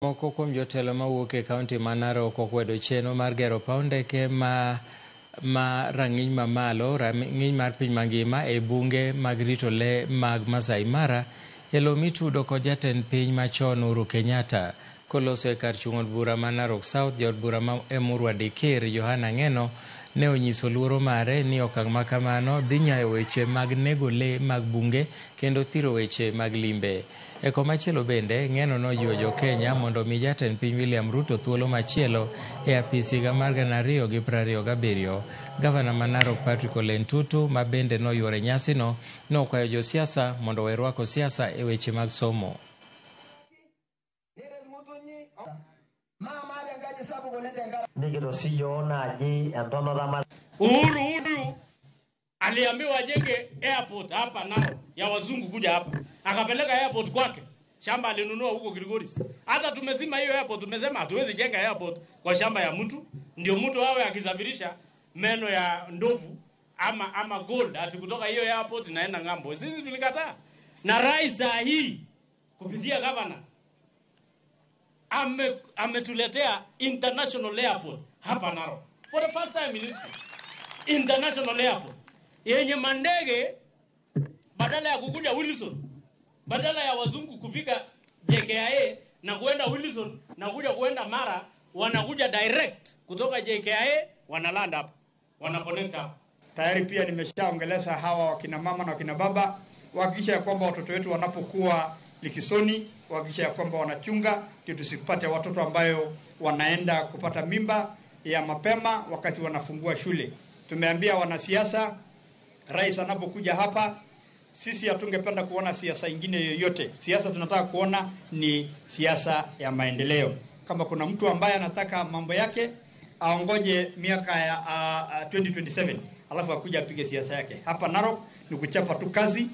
Moko kuom jotelo mawuok e kaunti ma Narok okwedo chenro mar gero paw ndeke ma rang'iny mamalo, rang'iny mar piny mangima e bunge mag rito lee mag Masai Mara e lowo mitudo kod jatend piny machon Uhuru Kenyatta. Koloso e kar chung' od bura ma Narok South, jaod bura ma Emurua Dikir Johana Ng'eno ne onyiso luoro mare ni okang' ma kamano dhi nyayo weche mag nego lee mag bunge kendo thiro weche mag limbe. E komachielo bende, Ng'eno nojiwo jo-Kenya mondo omi jatend piny William Ruto thuolo machielo e apis higa mar 2027. Gavana ma Narok Patrick Ole Ntutu ma bende noyuoro e nyasino nokwayo josiasa mondo owe rwako siasa e weche mag somo. Uhuru huyu aliambiwa ajenge airport hapa Narok ya wazungu kuja hapa, akapeleka airport kwake, shamba alinunua huko Kilgoris. Hata tumezima hiyo airport, tumesema hatuwezi jenga airport kwa shamba ya mtu, ndio mtu awe akisafirisha meno ya ndovu ama gold ati kutoka hiyo airport inaenda ng'ambo. Sisi tulikataa, na rais saa hii kupitia governor ametuletea international airport hapa Narok for the first time in history. International airport yenye mandege badala ya kukuja Wilson, badala ya wazungu kufika JKIA na kuenda Wilson na kuja kuenda Mara, wanakuja direct kutoka JKIA wanalanda hapa, wana connect hapa. Tayari pia nimeshaongeleza hawa wakina mama na wakina baba wahakikisha ya kwamba watoto wetu wanapokuwa likisoni wahakikisha ya kwamba wanachunga, ndio tusipate watoto ambayo wanaenda kupata mimba ya mapema wakati wanafungua shule. Tumeambia wanasiasa, rais anapokuja hapa, sisi hatungependa kuona siasa ingine yoyote. Siasa tunataka kuona ni siasa ya maendeleo. Kama kuna mtu ambaye anataka mambo yake aongoje miaka ya 2027 alafu akuja apige siasa yake. Hapa Narok ni kuchapa tu kazi.